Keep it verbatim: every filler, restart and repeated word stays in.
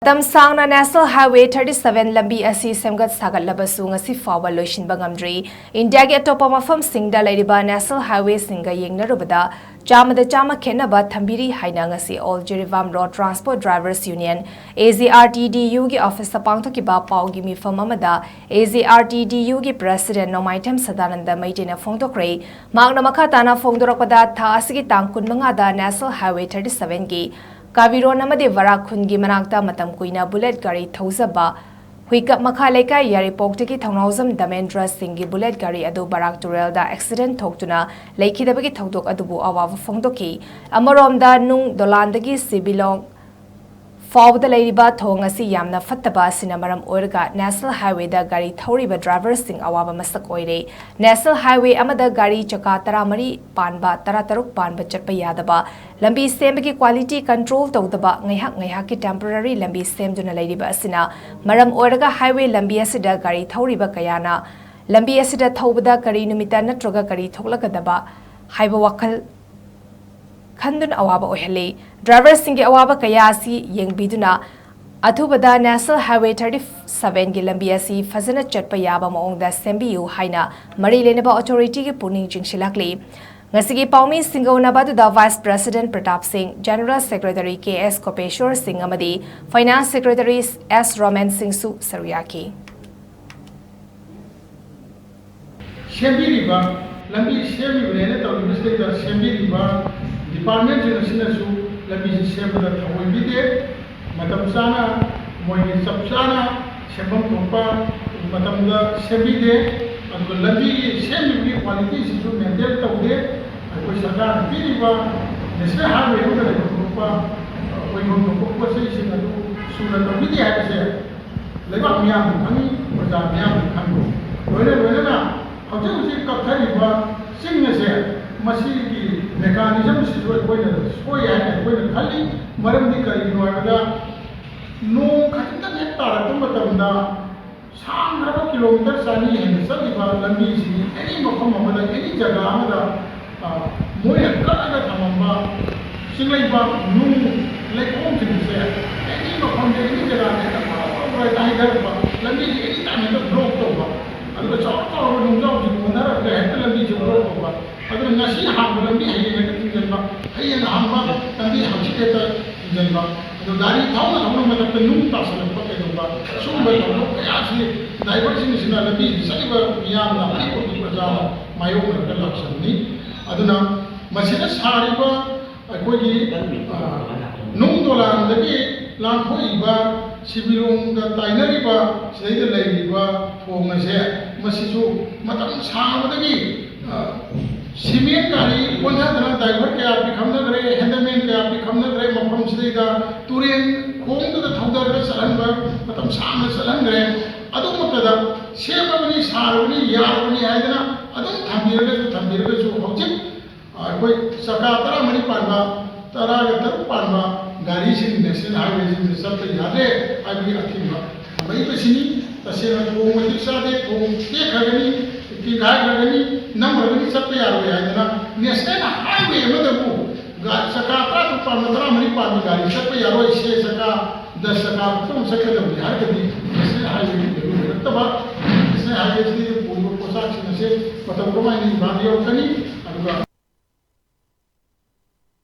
ꯃꯇꯝ ꯁꯥꯡꯅ National Highway thirty seven ꯂꯝꯕꯤ ꯑꯁꯤ ꯁꯦꯝꯒꯠ ꯁꯥꯒꯠꯂꯕꯁꯨ ꯉꯁꯤ ꯐꯥꯎꯕ ꯂꯣꯏꯁꯤꯟꯕ ꯉꯝꯗ꯭ꯔꯤ꯫ ꯏꯟꯗꯤꯌꯥꯒꯤ ꯑꯇꯣꯞꯄ ꯃꯐꯝꯁꯤꯡꯗ ꯂꯩꯔꯤꯕ National Highwayꯁꯤꯡꯒ ꯌꯦꯡꯅꯔꯨꯕꯗ ꯆꯥꯝꯃꯗ ꯆꯥꯝꯃ ꯈꯦꯠꯅꯕ ꯊꯝꯕꯤꯔꯤ ꯍꯥꯏꯅ ꯉꯁꯤ All Jiribam Road Transport Drivers Union, AJRTDUꯒꯤ officeꯇ ꯄꯥꯡꯊꯣꯛꯈꯤꯕ ꯄꯥꯎꯒꯤ ꯃꯤꯐꯝ ꯑꯃꯗ AJRTDUꯒꯤ President ꯅꯣꯡꯃꯥꯏꯊꯦꯝ ꯁꯗꯥꯅꯟꯗ ꯃꯩꯇꯩꯅ ꯐꯣꯡꯗꯣꯛꯈ꯭ꯔꯦ꯫ ꯃꯍꯥꯛꯅ ꯃꯈꯥ ꯇꯥꯅ ꯐꯣꯡꯗꯣꯔꯛꯄꯗ, ꯊꯥ ꯑꯁꯤꯒꯤ ꯇꯥꯡ ꯀꯨꯟꯃꯉꯥꯗ National Highway thirty sevenꯒꯤ ꯀꯥꯕꯤꯔꯣꯟ ꯑꯃꯗꯤ ꯕꯔꯥꯛ ꯈꯨꯟꯒꯤ ꯃꯅꯥꯛꯇ ꯃꯇꯝ ꯀꯨꯏꯅ bullet ꯒꯥꯔꯤ ꯊꯧꯖꯕ ꯍꯨꯏꯀꯞ ꯃꯈꯥ ꯂꯩꯀꯥꯏ ꯌꯥꯏꯔꯤꯄꯣꯛꯇꯒꯤ ꯊꯧꯅꯥꯎꯖꯝ ꯗꯃꯦꯟꯗ꯭ꯔ ꯁꯤꯡꯒꯤ bullet ꯒꯥꯔꯤ ꯑꯗꯨ ꯕꯔꯥꯛ ꯇꯨꯔꯦꯜꯗ accident ꯊꯣꯛꯇꯨꯅ ꯂꯩꯈꯤꯗꯕꯒꯤ ꯊꯧꯗꯣꯛ ꯑꯗꯨꯕꯨ ꯑꯋꯥꯕ ꯐꯣꯡꯗꯣꯛꯈꯤ꯫ ꯑꯃꯔꯣꯝꯗ, ꯅꯨꯡ ꯗꯣꯂꯥꯟꯗꯒꯤ ꯁꯤꯕꯤꯂꯣꯡ ꯐꯥꯎꯕꯗ ꯂꯩꯔꯤꯕ ꯊꯣꯡ ꯑꯁꯤ ꯌꯥꯝꯅ ꯐꯠꯇꯕ ꯑꯁꯤꯅ ꯃꯔꯝ ꯑꯣꯏꯔꯒ National Highwayꯗ ꯒꯥꯔꯤ ꯊꯧꯔꯤꯕ driverꯁꯤꯡ ꯑꯋꯥꯕ ꯃꯁꯛ ꯑꯣꯏꯔꯦ꯫ National Highway ꯑꯃꯗ ꯒꯥꯔꯤ ꯆꯀꯥ ꯇꯔꯥꯃꯔꯤ ꯄꯥꯟꯕ, ꯇꯔꯥꯇꯔꯨꯛ ꯄꯥꯟꯕ ꯆꯠꯄ ꯌꯥꯗꯕ, ꯂꯝꯕꯤ ꯁꯦꯝꯕꯒꯤ quality control ꯇꯧꯗꯕ, ꯉꯥꯏꯍꯥꯛ ꯉꯥꯏꯍꯥꯛꯀꯤ temporary ꯂꯝꯕꯤ ꯁꯦꯝꯗꯨꯅ ꯂꯩꯔꯤꯕ ꯑꯁꯤꯅ ꯃꯔꯝ ꯑꯣꯏꯔꯒ highway ꯂꯝꯕꯤ ꯑꯁꯤꯗ ꯒꯥꯔꯤ ꯊꯧꯔꯤꯕ ꯀꯌꯥꯅ ꯂꯝꯕꯤ ꯑꯁꯤꯗ ꯊꯧꯕꯗ ꯀꯔꯤ ꯅꯨꯃꯤꯠꯇ ꯅꯠꯇ꯭ꯔꯒ ꯀꯔꯤ ꯊꯣꯛꯂꯛꯀꯗꯕ ꯍꯥꯏꯕ ꯋꯥꯈꯜ ꯈꯟꯗꯨꯅ ꯑꯋꯥꯕ ꯑꯣꯏꯍꯜꯂꯤ꯫ Driverꯁꯤꯡꯒꯤ ꯑꯋꯥꯕ ꯀꯌꯥ ꯑꯁꯤ ꯌꯦꯡꯕꯤꯗꯨꯅ ꯑꯊꯨꯕꯗ National Highway thirty sevenꯒꯤ ꯂꯝꯕꯤ ꯑꯁꯤ ꯐꯖꯅ ꯆꯠꯄ ꯌꯥꯕ ꯃꯑꯣꯡꯗ ꯁꯦꯝꯕꯤꯌꯨ ꯍꯥꯏꯅ ꯃꯔꯤ ꯂꯩꯅꯕ authorityꯒꯤ ꯄꯨꯛꯅꯤꯡ ꯆꯤꯡꯁꯤꯜꯂꯛꯂꯤ꯫ ꯉꯁꯤꯒꯤ ꯄꯥꯎꯃꯤꯁꯤꯡꯒ ꯎꯅꯕ ꯑꯗꯨꯗ Vice President ꯄ꯭ꯔꯇꯥꯞ ꯁꯤꯡ, General Secretary ꯀꯦ ꯑꯦꯁ ꯀꯣꯄꯦꯁꯣꯔ ꯁꯤꯡ ꯑꯃꯗꯤ Finance Secretary ꯑꯦꯁ ꯔꯣꯃꯦꯟ ꯁꯤꯡꯁꯨ ꯁꯔꯨꯛ ꯌꯥꯈꯤ꯫ ꯁꯦꯝꯕꯤꯔꯤꯕ, ꯂꯝꯕꯤ ꯁꯦꯝꯂꯤꯕꯅꯦꯅ ꯇꯧꯔꯤꯕꯁꯤꯗꯩꯗ ꯁꯦꯝꯕꯤꯔꯤꯕ departmentꯁꯤꯡ ꯑꯁꯤꯅꯁꯨ ꯂꯝꯕꯤꯁꯤ ꯁꯦꯝꯕꯗ ꯊꯑꯣꯏꯕꯤꯗꯦ꯫ ꯃꯇꯝ ꯆꯥꯅ ꯃꯣꯏꯒꯤ ꯆꯞ ꯆꯥꯅ ꯁꯦꯝꯐꯝ ꯊꯣꯛꯄ ꯃꯇꯝꯗ ꯁꯦꯝꯕꯤꯗꯦ꯫ ꯑꯗꯨꯒ ꯂꯝꯕꯤꯒꯤ ꯁꯦꯝꯂꯤꯕꯒꯤ qualityꯁꯤꯁꯨ maintain ꯇꯧꯗꯦ꯫ ꯑꯩꯈꯣꯏ ꯁꯔꯀꯥꯔꯅ ꯄꯤꯔꯤꯕ National Highway ꯑꯃꯗ ꯂꯩꯐꯝ ꯊꯣꯛꯄ, ꯑꯣꯏꯐꯝ ꯊꯣꯛꯄ ꯄꯣꯠ ꯆꯩꯁꯤꯡ ꯑꯗꯨ ꯁꯨꯅ ꯇꯧꯕꯤꯗꯦ ꯍꯥꯏꯕꯁꯦ ꯂꯩꯕꯥꯛ ꯃꯤꯌꯥꯝꯅ ꯈꯪꯉꯤ, ꯄ꯭ꯔꯖꯥ ꯃꯤꯌꯥꯝꯅ ꯈꯪꯉꯤ꯫ ꯂꯣꯏꯅ ꯂꯣꯏꯅꯅ ꯍꯧꯖꯤꯛ ꯍꯧꯖꯤꯛ ꯀꯛꯊꯔꯤꯕ ꯆꯤꯡ ꯑꯁꯦ, ꯃꯁꯤꯒꯤ mechanismꯁꯤꯁꯨ ꯑꯩꯈꯣꯏꯅ ꯁꯣꯏ ꯍꯥꯏꯅ ꯑꯩꯈꯣꯏꯅ ꯈꯜꯂꯤ꯫ ꯃꯔꯝꯗꯤ ꯀꯔꯤꯒꯤꯅꯣ ꯍꯥꯏꯕꯗ, ꯅꯣꯡ ꯈꯖꯤꯛꯇꯪ ꯍꯦꯛ ꯇꯥꯔꯛꯄ ꯃꯇꯝꯗ ꯁꯥꯡꯈ꯭ꯔꯕ kilometre ꯆꯅꯤ ꯍꯦꯟꯅ ꯆꯠꯂꯤꯕ ꯂꯝꯕꯤꯁꯤꯡ any ꯃꯐꯝ ꯑꯃꯗ, any ꯖꯒꯥ ꯑꯃꯗ, ꯑ, ꯃꯣꯏꯅ ꯀꯛꯑꯒ ꯊꯝꯃꯝꯕ ꯆꯤꯡꯂꯩꯕꯥꯛ, ꯅꯨꯡ, ꯂꯩꯈꯣꯝꯁꯤꯡꯁꯦ any ꯃꯐꯝꯗ, any ꯖꯒꯥꯗ ꯍꯦꯛꯇ ꯐꯔ ꯐꯔ ꯍꯦꯛꯇ ꯍꯩꯊꯔꯛꯄ, ꯂꯝꯕꯤꯁꯦ ꯑꯦꯅꯤ ꯇꯥꯏꯝ ꯍꯦꯛꯇ ꯕ꯭ꯂꯣꯛ ꯇꯧꯕ, ꯑꯗꯨꯒ ꯆꯥꯎꯔ ꯆꯥꯎꯔꯕ ꯅꯨꯡꯖꯥꯎꯁꯤꯡ ꯑꯣꯟꯊꯔꯛꯄꯗ ꯍꯦꯛꯇ ꯂꯝꯕꯤꯁꯦ ꯕ꯭ꯂꯣꯛ ꯇꯧꯕ꯫ ꯑꯗꯨꯅ ꯉꯁꯤ ꯍꯥꯡꯕ ꯂꯝꯕꯤ ꯍꯌꯦꯡ ꯍꯦꯛꯇ ꯊꯤꯡꯖꯤꯟꯕ, ꯍꯌꯦꯡ ꯍꯥꯡꯕ ꯂꯝꯕꯤ ꯍꯪꯆꯤꯠ ꯍꯦꯛꯇ ꯊꯤꯡꯖꯤꯟꯕ꯫ ꯑꯗꯣ ꯒꯥꯔꯤ ꯊꯧꯅ ꯊꯧꯅ ꯃꯊꯛꯇ ꯅꯨꯡ ꯇꯥꯁꯜꯂꯛꯄ ꯀꯩꯗꯧꯕ, ꯁꯨꯝꯕ ꯊꯧꯗꯣꯛ ꯀꯌꯥꯁꯤ ꯗ꯭ꯔꯥꯏꯚꯔꯁꯤꯡꯁꯤꯅ, ꯂꯝꯕꯤꯁꯤꯗ ꯆꯠꯂꯤꯕ ꯃꯤꯌꯥꯝꯅ, ꯑꯄꯤꯛꯄ ꯄꯤꯛꯄ ꯃꯆꯥꯅ ꯃꯥꯌꯣꯛꯅꯔꯒ ꯂꯥꯛꯆꯕꯅꯤ꯫ ꯑꯗꯨꯅ ꯃꯁꯤꯗ ꯁꯥꯔꯤꯕ ꯑꯩꯈꯣꯏꯒꯤ, ꯑ, ꯅꯨꯡ ꯗꯣꯂꯥꯟꯗꯒꯤ ꯂꯥꯟꯊꯣꯛꯏꯕ, ꯁꯤꯕꯤꯂꯣꯡꯒ ꯇꯥꯏꯅꯔꯤꯕ, ꯁꯤꯗꯩꯗ ꯂꯩꯔꯤꯕ ꯊꯣꯡ ꯑꯁꯦ, ꯃꯁꯤꯁꯨ ꯃꯇꯝ ꯁꯥꯡꯕꯗꯒꯤ, ꯑ, ꯁꯤꯃꯦꯟ ꯒꯥꯔꯤ ꯑꯣꯟꯊꯗꯅ ꯗ꯭ꯔꯥꯏꯚꯔ ꯀꯌꯥ ꯄꯤꯈꯝꯅꯈ꯭ꯔꯦ, ꯍꯦꯟꯗꯃꯦꯟ ꯀꯌꯥ ꯄꯤꯈꯝꯅꯈ꯭ꯔꯦ, ꯃꯐꯝꯁꯤꯗꯩꯗ ꯇꯨꯔꯦꯟ ꯈꯣꯡꯗꯨꯗ ꯊꯧꯗꯔꯒ ꯆꯠꯍꯟꯕ ꯃꯇꯝ ꯁꯥꯡꯅ ꯆꯠꯍꯟꯈ꯭ꯔꯦ꯫ ꯑꯗꯨꯃꯛꯇꯗ ꯁꯦꯝꯃꯕꯅꯤ, ꯁꯥꯔꯕꯅꯤ, ꯌꯥꯔꯕꯅꯤ ꯍꯥꯏꯗꯅ ꯑꯗꯨꯝ ꯊꯝꯕꯤꯔꯒꯁꯨ, ꯊꯝꯕꯤꯔꯒꯁꯨ ꯍꯧꯖꯤꯛ ꯑꯩꯈꯣꯏ ꯆꯀꯥ ꯇꯔꯥꯃꯔꯤ ꯄꯥꯟꯕ, ꯇꯔꯥꯒ ꯇꯔꯨꯛ ꯄꯥꯟꯕ ꯒꯥꯔꯤꯁꯤꯡ ꯅꯦꯁꯅꯦꯜ ꯍꯥꯏꯋꯦꯁꯤꯡꯁꯦ ꯆꯠꯄ ꯌꯥꯗ꯭ꯔꯦ ꯍꯥꯏꯕꯒꯤ ꯑꯊꯤꯡꯕ ꯊꯝꯃꯛꯏꯕꯁꯤꯅꯤ꯫ ꯇꯁꯦꯡꯅ ꯊꯣꯡ ꯃꯇꯤꯛ ꯆꯥꯗꯦ, ꯊꯣꯡ ꯇꯦꯛꯈ꯭ꯔꯒꯅꯤ, ꯇꯤꯟꯒꯥꯏꯈ꯭ꯔꯒꯅꯤ, ꯅꯝꯈ꯭ꯔꯒꯅꯤ, ꯆꯠꯄ ꯌꯥꯔꯣꯏ ꯍꯥꯏꯗꯅ ꯅꯦꯁꯅꯦꯜ ꯍꯥꯏꯋꯦ ꯑꯃꯗꯕꯨ ꯒꯥ-, ꯆꯀꯥ ꯇꯔꯥꯇꯔꯨꯛ ꯄꯥꯟꯕ, ꯇꯔꯥꯃꯔꯤ ꯄꯥꯟꯕ ꯒꯥꯔꯤ ꯆꯠꯄ ꯌꯥꯔꯣꯏ, ꯁꯦ ꯆꯀꯥ, ꯗꯁ ꯆꯀꯥ ꯈꯛꯇꯪ ꯆꯠꯀꯗꯕꯅꯤ ꯍꯥꯏꯔꯒꯗꯤ ꯅꯦꯁꯅꯦꯜ ꯍꯥꯏꯋꯦꯒꯤ ꯚꯦꯂꯨ ꯂꯩꯔꯛꯇꯕ, ꯅꯦꯁꯅꯦꯜ ꯍꯥꯏꯋꯦꯁꯤꯗ ꯄꯨꯔꯤꯕ ꯄꯣꯠꯆꯥꯛꯁꯤꯡ ꯑꯁꯦ ꯃꯇꯧ ꯀꯔꯝꯍꯥꯏꯅ ꯏꯝꯐꯥꯜꯗ ꯌꯧꯔꯛꯀꯅꯤ?